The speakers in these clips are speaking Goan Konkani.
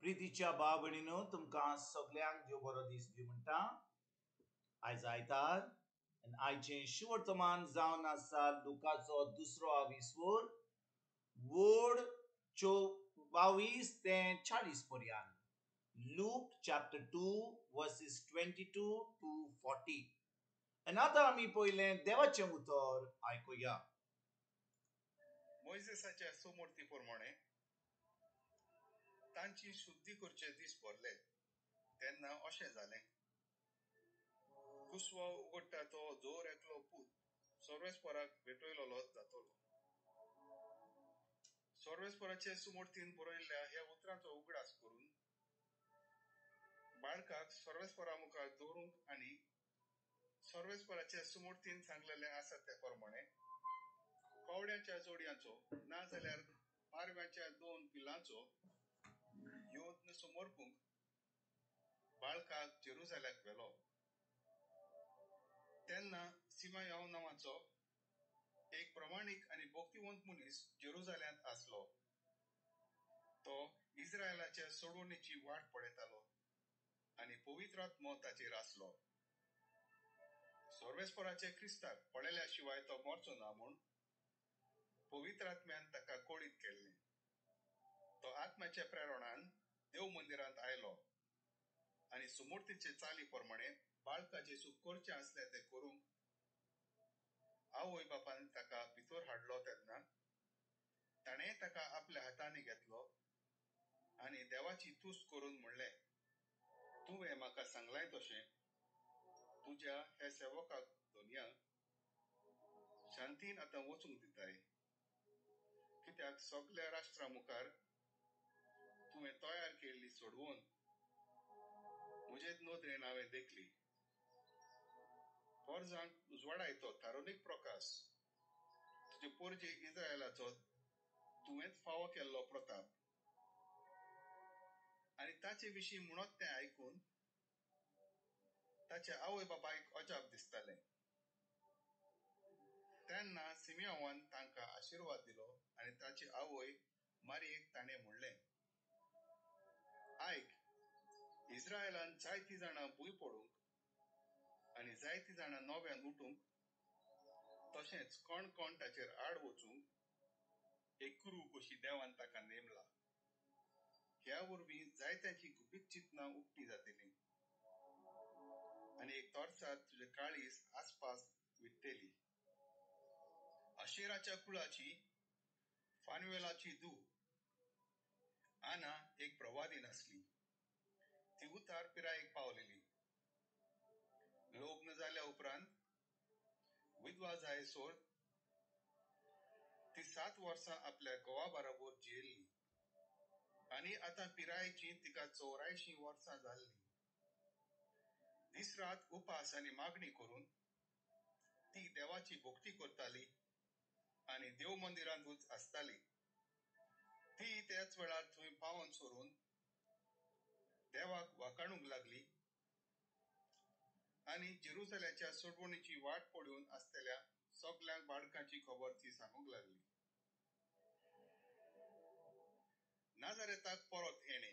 प्रितीच्या भाव भयणीनो, तुमकां सगल्यांक देव बरो दीस दिवं म्हणटा. आयज आयतार आनी आयचें शिवर्तमान जावन आसा लुकाचो दुसरो आविस्वर वोड 22 ते 40 पर्यंत. Luke chapter 2 verses 22 to 40. आनी आतां आमी पयलें देवाचें उतर आयकुया. मोयजेसाच्या सुमूर्ती प्रमाणे तांची शुद्धी करचे दीस भरले तेन्ना अशें जालें, कुसवो उगडटा तो जोर एकलो पूत सर्वेस्पराक भेटयलोलो जातलो. सर्वेस्पराचे सुमूर्तीन बरयल्ल्या ह्या उतरांचो उगडास करून बाळकाक सर्वेस्परा मुखार दवरूंक आनी सर्वेस्पराचे सुमूर्तीन सांगलेलें आसा ते प्रमाणे कवड्याच्या जोडयांचो ना जाल्यार पारव्याच्या 2 पिलांचो योत्न समर्पूंक बाळकाक जेरुजाल्याक व्हेलो. तेन्ना सिमायाव नांवाचो एक प्रमाणीक आनी भक्तिवंत मनीस जेरुजाल्यांत आसलो. तो इस्रायलाच्या सोडवणीची वाट पळयतालो आनी पवित्र आत्मो ताचेर आसलो. सर्वेस्पराचे क्रिस्ताक पळयल्या शिवाय तो मरचो ना म्हूण पवित्र आत्म्यान ताका कळीत केल्लें. तो आत्म्याच्या प्रेरणान देव मंदिरांत आयलो आनी सुमूर्तीचे चाली प्रमाणे बाळकाचे सुख करचें आसलें तें करूंक आवय बापान ताका भितर हाडलो. तेन्ना ताणें ताका आपल्या हातांनी घेतलो आनी देवाची तुस्त करून म्हणलें, तुवें म्हाका सांगलाय तशें तुज्या हे सेवकाक धनया शांतीन आतां वचूंक दिताय, कित्याक सगल्या राष्ट्रा मुखार तुवें तयार केल्ली सोडवून म्हजेच नदरेन हांवें देखली. पोरजांक उजवाडायतो थारोनीक प्रकाश, तुजे पोरजे इस्रायलाचो तुवेंच फावो केल्लो प्रताप. आनी ताचे विशीं म्हणत तें आयकून ताच्या आवय बापायक अजाप दिसतालें. तेन्ना सिमियांवान तांकां आशिर्वाद दिलो आनी ताची आवय मारयेक ताणें म्हणलें, आयक, इस्रायलान जायतीं जाणां भूंय पडूंक आनी जायतीं जाणां नव्यान उठूंक, तशेंच कोण कोण ताचेर आड वचूंक एक कुरू कशी देवान ताका नेमला. ह्या वरवीं जायत्यांची गुपीत चिंतनां उक्ती जातली आनी एक तोरसात तुजे काळीज आसपास विट्टेली. अशेराच्या कुळाची फानुएलाची धूव आना एक प्रवादी नासली. ती उतार पिरायेक पावलेली. लग्न जाल्या उपरांत विधवा जायसर ती 7 वर्सां आपल्या घोवा बरोबर जियेल्ली आनी आतां पिरायेची तिका 84 वर्सां जाल्ली. दीस रात उपास आनी मागणी करून ती देवाची भक्ती करताली आनी देव मंदिरांतूच आसताली. ती त्याच वेळार थंय पावन सरून देवाक वाकाणूंक लागली आनी जेरुजाल्याच्या सोडवणीची वाट पळोवन आसतल्या सगल्यांक बाळकांची खबर ती सांगूंक लागली. नाजारेताक परत येणे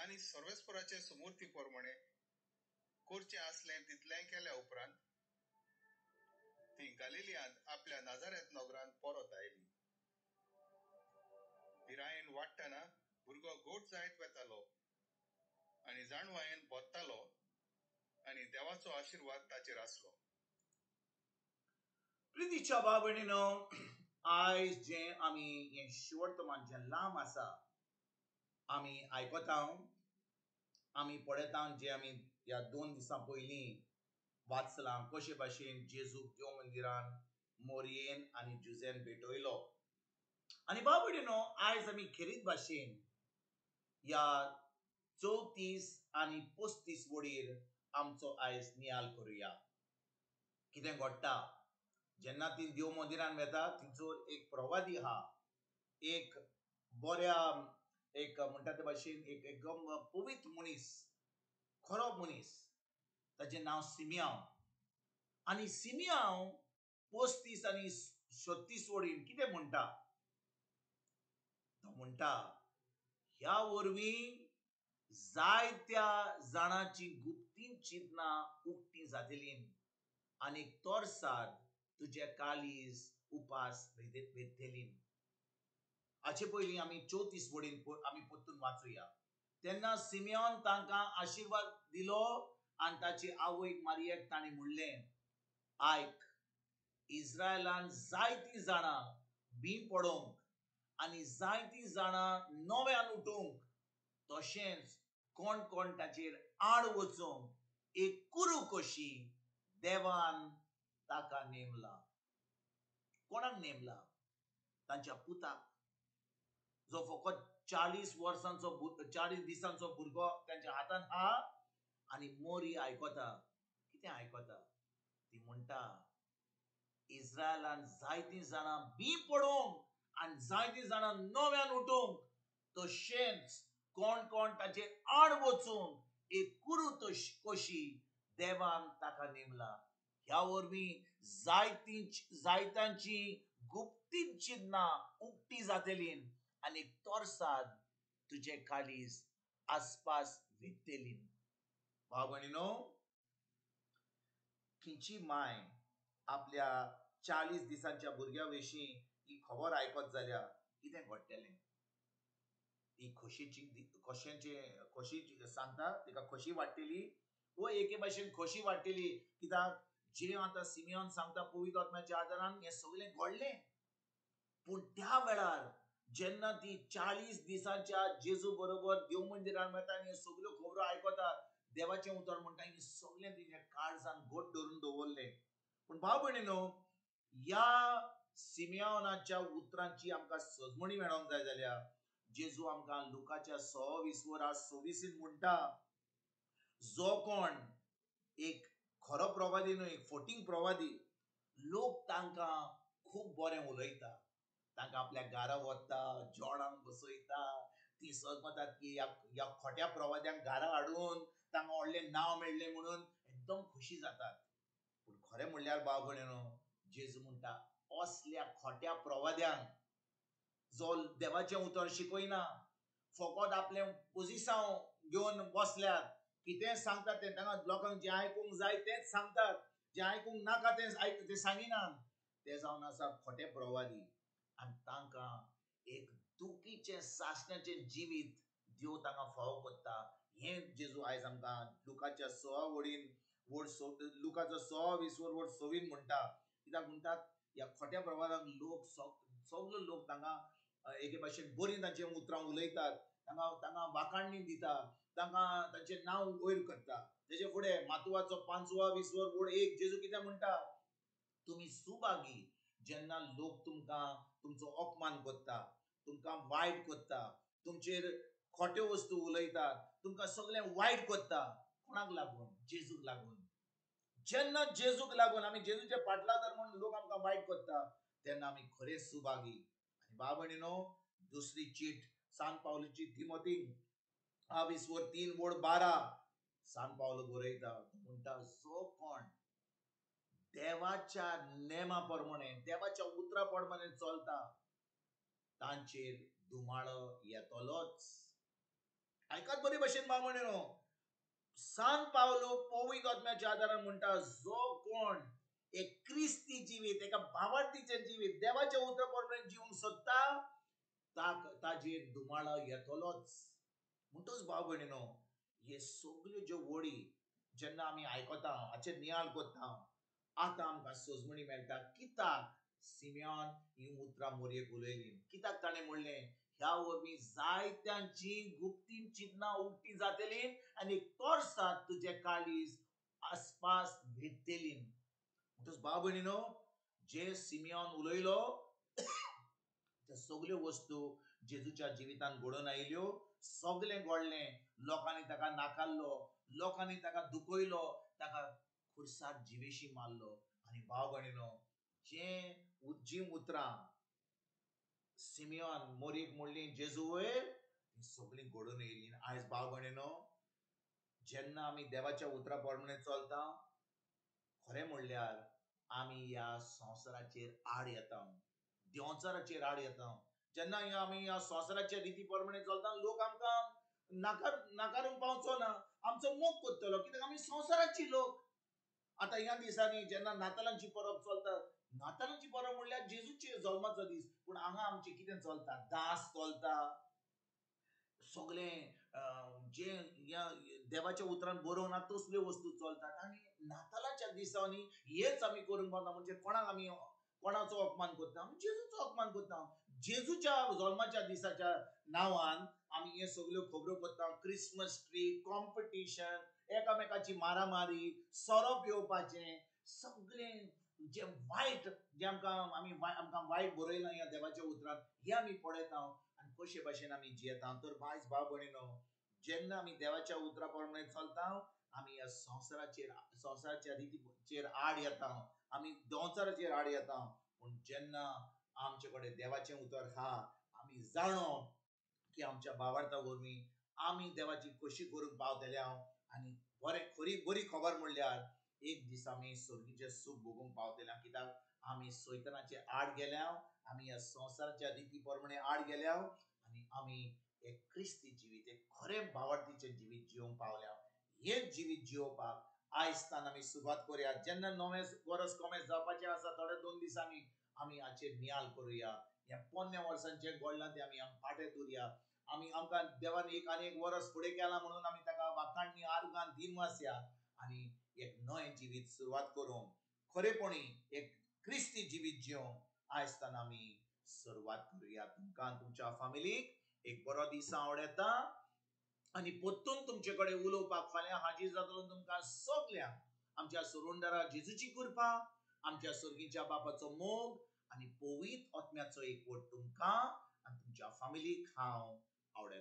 आनी सर्वेस्पराचे सुमूर्ती प्रमाणे करचें आसलें तितलें केल्या उपरांत ती गालिलियांत आपल्या नाजारेत नगरांत परत आयली. पिरायेन वाडटना भुरगो गोड जायत वेतालो आनी जाणवायेन बोत्तालो आनी देवाचो आशिर्वाद ताचेर आसलो. प्रितीच्या भाव भयणीनो, आयज जें आमी हें शिवर्तमान जें लांब आसा आमी आयकता, आमी पळयता जें आमी ह्या 2 दिसां पयलीं वाचलां, कशे भाशेन जेजूक देव मंदिरान मोरयेन आनी जुझेन भेटयलो. आनी भाव भयणीनो, आयज आमी खेरीत भाशेन ह्या 34 आनी 35 वडीर आमचो आयज नियाल करुया. कितें घडटा जेन्ना ती देव मंदिरान वेता, थंयसर एक प्रवादी आहा, एक बऱ्या एक म्हणटा ते भाशेन एक एकदम पवित्र मनीस, खरो मनीस, ताचें नांव सिमियांव. आनी सिमियांव 35 आनी 36 वडीन कितें म्हणटा, म्हणटा, ह्या वरवीं जायत्या जाणांची गुप्तीन चिंतनां उक्ती जातली आनी तोरसाद तुजे काळीज उपास वेधतली. हाचे पयलीं आमी 34 वडीन आमी परतून वाचुया. तेन्ना सिमियोन तांकां आशिर्वाद दिलो आनी ताची आवयक मारियेक ताणें म्हणलें, आयक, इस्रायलान जायतीं जाणां बी पडोवंक आनी जायतीं जाणां नव्यान उठूंक, तशेंच कोण कोण ताचेर आड वचूंक एक कुरू कशी देवान ताका नेमला. कोणाक नेमला? तांच्या पुताक, जो फकत 40 वर्सांचो 40 दिसांचो भुरगो तांच्या हातान आहा. आनी मोरी आयकता. कितें आयकता? ती म्हणटा, इस्रायलान जायतीं जाणां बी पडोवंक आनी जायतीं जाणां नव्यान उठूंक, तशेंच कोण कोण ताचेर आड वचूंक एक कुरू कशी देवान ताका नेमला. ह्या वरवीं जायत्यांची गुप्तीत चिंतनां उक्ती जातली आनी तोरसाद तुजे काळीज आसपास वेधतली. भाव भयणीनो, खंयची माय आपल्या 40 दिसांच्या भुरग्या विशीं ही खबर आयकत जाल्यार कितें घडटलें? ती खोशीची खोशी सांगता, तिका खोशी वाडटली वो एके भाशेन खोशी वाडटली, कित्याक जें आतां सिमियोन सांगता पवित्र आत्म्याच्या आदारान हें सगळें घडलें. पूण त्या वेळार जेन्ना ती 40 दिसांच्या जेजू बरोबर देव मंदिरान वता आनी हे सगल्यो खबरो आयकता, देवाचें उतर म्हणटा, हें सगळें तिच्या काळजान घट धरून दवरलें. पूण भाव भयणीनो, ह्या सिमियोनाच्या उतरांची आमकां सजमणी मेळोंक जाय जाल्यार जेजू आमकां लुकाच्या 26:26 म्हणटा, जो कोण एक खरो प्रवादी न्हय, एक फोटींग प्रवादी, लोक तांकां खूब बरें उलयता, तांकां आपल्या घरा व्हरता, जेवणाक बसयता, ती समजतात की ह्या खोट्या प्रवाद्यांक घरा हाडून तांकां व्हडलें नांव मेळ्ळें म्हणून एकदम खोशी जातात. पूण खरें म्हणल्यार भाव भयणीनो, जेजू म्हणटा, असल्या खोट्या प्रवाद्यांक जो देवाचें उतर शिकयना, फकत आपलें पोजिसांव घेवन बसल्यात, कितें सांगतात तें तांकां लोकांक जें आयकूंक जाय तेंच सांगतात, जें आयकूंक नाका तें ते सांगिनात, ते जावन आसा खोटे प्रवादी. आनी तांकां एक दुखीचें सासण्याचें जिवीत देव तांकां फावो करता. हें जेजू आयज आमकां लुकाच्या 6 वडीन वड लुकाचो 26:26 म्हणटा. कित्याक म्हणटात, ह्या खोट्या प्रवादांक लोक सगलो लोक तांकां एके भाशेन बरीं तांचे उतरां उलयतात, तांकां वाखाणणी दिता, तांकां तांचें नांव वयर करता. तेजे फुडें मातुवाचो 5:20 1 जेजू कितें म्हणटा, तुमी सुभागी जेन्ना लोक तुमकां तुमचो अपमान करता, तुमकां वायट करता, तुमचेर खोट्यो वस्तू उलयतात, तुमकां सगळें वायट करता. कोणाक लागून? जेजूक लागून. जेन्ना जेजूक लागून आमी जेजूचे पाटलादार म्हणून लोक आमकां वायट करता, तेन्ना आमी खरें सुभागी. आनी भाव भयणीनो, दुसरी चीट सान पावलूची तिमोतीक 3:12 सान पावलो बरयता, म्हणटा, जो कोण देवाच्या नेमा प्रमाणे, देवाच्या उतरा प्रमाणे चलता, तांचेर धुमाळो येतलोच. आयकात बरे भशेन भाव भयणीनो, सान पावलो पवित्र आत्म्याच्या आदारान म्हणटा, जो कोण एक क्रिस्ती जिवीत, एका भावार्थीचें जिवीत, देवाच्या उतरा प्रमाणे जिवंक सोदता, ताजेर धुमाळो येतलोच. म्हणटच भाव भयणीनो, हे सगल्यो ज्यो वडी जेन्ना आमी आयकता, हाचेर नियाळ करता, आतां आमकां सजमणी मेळटा कित्याक सिमियोन ही उतरां मोरयेक उलयली, कित्याक ताणें म्हणलें, ह्या वरवीं जायत्यांची गुप्तीन चिंतनां उक्ती जातली आनी तोरसाद तुजें काळीज आसपास भेटतली. म्हणटच भाव भयणीनो, जे सिमियोन उलयलो त्या सगल्यो वस्तू जेजूच्या जिवितांत घडोवन आयल्यो, सगलें घडलें. लोकांनी ताका नाकारलो, लोकांनी ताका दुखयलो, ताका खुर्सार जिवेशी मारलो. आनी भाव भयणीनो, जीं उतरां सिमियोन मोरीक म्हणली जेजू वयर, ती सगळीं घडोवन येयली. आयज भाव भयणीनो, जेन्ना आमी देवाच्या उतरा प्रमाणे चलता, खरें म्हणल्यार आमी ह्या संवसाराचेर आड येता, देंवचाराचेर आड येता. जेन्ना आमी ह्या संवसाराच्या रिती प्रमाणे चलता लोक आमकां नाकारूंक पावचो ना, आमचो मोग करतलो, कित्याक आमी संवसाराची लोक. आतां ह्या दिसांनी जेन्ना नातालांची परब चलता, नातालांची परब म्हणल्यार जेजूचे जल्माचो दीस, पूण हांगा आमचें कितें चलता? दास चलता, सगळें जे ह्या देवाच्या उतरान बरोवंक ना तसल्यो वस्तू चलतात. आनी नातालाच्या दिसांनी हेच आमी करूंक पावना. म्हणजे कोणाक आमी कोणाचो अपमान करता? आमी जेजूचो अपमान करता. जेजूच्या जल्माच्या दिसाच्या नांवान आमी हे सगल्यो खबरो करता. क्रिसमस ट्री, कॉम्पिटिशन, एकामेकाची मारामारी, सोरो पिवपाचें, सगळें जे वायट जे आमकां आमी आमकां वायट बरयलां ह्या देवाच्या उतरान, हें आमी पळयता आनी कशे भाशेन आमी जियेता. तर बायज भाव भयणीनो, जेन्ना आमी देवाच्या उतरा प्रमाणे चलता आमी ह्या संवसाराचेर, संवसाराच्या रितीचेर आड येता, आमी संवसाराचेर आड येता. पूण जेन्ना आमचे कडेन देवाचें उतर आहा, आमी जाणो की आमच्या भावार्था वरवीं आमी देवाची कशी करूंक पावतले. आनी बरें खरी बरी खबर म्हणल्यार एक दीस आमी सर्गीचें सूख भोगूंक पावतले, कित्याक आमी सैतानाचे आड गेल्या, आमी ह्या संवसाराच्या रिती प्रमाणे आड गेल्या आनी आमी एक क्रिस्ती जिवीत, एक खरें भावार्थीचें जिवीत जिवंक पावल्या. हें जिवीत जिवपाक आयज तान आमी सुरवात करुया. जेन्ना नवें वर्स कॉमेस जावपाचें आसा थोड्या 2 दिसांनी आमी हाचेर नियाल करुया. ह्या पोन्न्या वर्सांचें घडलां तें आमी फाटीं दवरुया. आमी आमकां देवान एक आनी एक वर्स फुडें केलां म्हणून आमी ताका वाखाणणी आर्गान दिनवासया आनी एक नवें जिवीत सुरवात करूंक, खरेपणी एक क्रिस्ती जिवीत जिवंक आयज तान आमी सुरवात करुया. तुमकां तुमच्या फामिलीक एक बरो दीस आवडटा आनी परतून तुमचे कडेन उलोवपाक फाल्यां हाजीर जातलो. तुमकां सगल्यांक आमच्या सुरुंदरा जेजूची कृपा, आमच्या सर्गीच्या बापाचो मोग आनी पवित्र आत्म्याचो एकवट तुमकां आनी तुमच्या फामिलीक हांव आवडटा.